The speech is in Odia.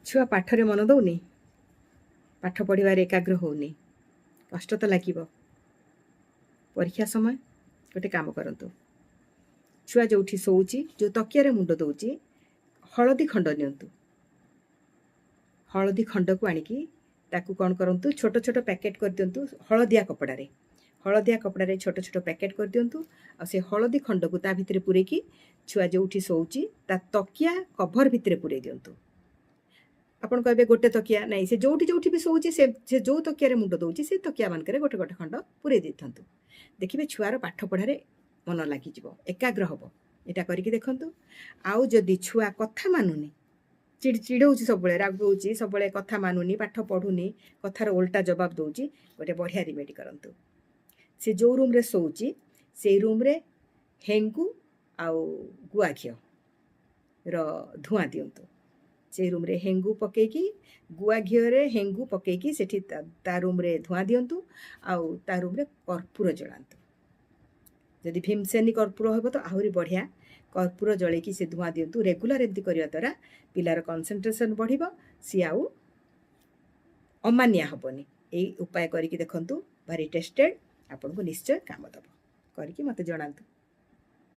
ଛୁଆ ପାଠରେ ମନ ଦେଉନି, ପାଠ ପଢ଼ିବାରେ ଏକାଗ୍ର ହେଉନି, କଷ୍ଟ ତ ଲାଗିବ। ପରୀକ୍ଷା ସମୟ, ଗୋଟେ କାମ କରନ୍ତୁ। ଛୁଆ ଯେଉଁଠି ଶୋଉଛି, ଯେଉଁ ତକିଆରେ ମୁଣ୍ଡ ଦେଉଛି, ହଳଦୀ ଖଣ୍ଡ ନିଅନ୍ତୁ। ହଳଦୀ ଖଣ୍ଡକୁ ଆଣିକି ତାକୁ କ'ଣ କରନ୍ତୁ, ଛୋଟ ଛୋଟ ପ୍ୟାକେଟ୍ କରିଦିଅନ୍ତୁ ହଳଦିଆ କପଡ଼ାରେ। ହଳଦିଆ କପଡ଼ାରେ ଛୋଟ ଛୋଟ ପ୍ୟାକେଟ୍ କରିଦିଅନ୍ତୁ ଆଉ ସେ ହଳଦୀ ଖଣ୍ଡକୁ ତା ଭିତରେ ପୂରେଇକି ଛୁଆ ଯେଉଁଠି ଶୋଉଛି ତା ତକିଆ କଭର ଭିତରେ ପୂରେଇ ଦିଅନ୍ତୁ। ଆପଣ କହିବେ ଗୋଟେ ତକିଆ? ନାଇଁ, ସେ ଯେଉଁଠି ଯେଉଁଠି ବି ଶୋଉଛି, ସେ ଯେଉଁ ତକିଆରେ ମୁଣ୍ଡ ଦେଉଛି, ସେ ତକିଆ ମାନଙ୍କରେ ଗୋଟେ ଗୋଟେ ଖଣ୍ଡ ପୂରେଇ ଦେଇଥାନ୍ତୁ। ଦେଖିବେ, ଛୁଆର ପାଠ ପଢ଼ାରେ ମନ ଲାଗିଯିବ, ଏକାଗ୍ର ହେବ। ଏଇଟା କରିକି ଦେଖନ୍ତୁ। ଆଉ ଯଦି ଛୁଆ କଥା ମାନୁନି, ଚିଡ଼ଉଛି ସବୁବେଳେ, ରାଗଉଛି ସବୁବେଳେ, କଥା ମାନୁନି, ପାଠ ପଢ଼ୁନି, କଥାର ଓଲଟା ଜବାବ ଦେଉଛି, ଗୋଟେ ବଢ଼ିଆ ରିମେଡ଼ି କରନ୍ତୁ। ସେ ଯେଉଁ ରୁମ୍ରେ ଶୋଉଛି, ସେଇ ରୁମ୍ରେ ହେଙ୍ଗୁ ଆଉ ଗୁଆ ଘିଅର ଧୂଆଁ ଦିଅନ୍ତୁ। ସେଇ ରୁମ୍ରେ ହେଙ୍ଗୁ ପକେଇକି, ଗୁଆ ଘିଅରେ ହେଙ୍ଗୁ ପକେଇକି ସେଠି ତା ରୁମ୍ରେ ଧୂଆଁ ଦିଅନ୍ତୁ ଆଉ ତା ରୁମ୍ରେ କର୍ପୂର ଜଳାନ୍ତୁ। ଯଦି ଭୀମସେନୀ କର୍ପୂର ହେବ ତ ଆହୁରି ବଢ଼ିଆ। କର୍ପୂର ଜଳେଇକି ସେ ଧୂଆଁ ଦିଅନ୍ତୁ। ରେଗୁଲାର ଏମିତି କରିବା ଦ୍ୱାରା ପିଲାର କନସେନ୍ଟ୍ରେସନ୍ ବଢ଼ିବ, ସିଏ ଆଉ ଅମାନିଆ ହେବନି। ଏଇ ଉପାୟ କରିକି ଦେଖନ୍ତୁ, ଭାରି ଟେଷ୍ଟେଡ଼, ଆପଣଙ୍କୁ ନିଶ୍ଚୟ କାମ ଦେବ। କରିକି ମୋତେ ଜଣାନ୍ତୁ।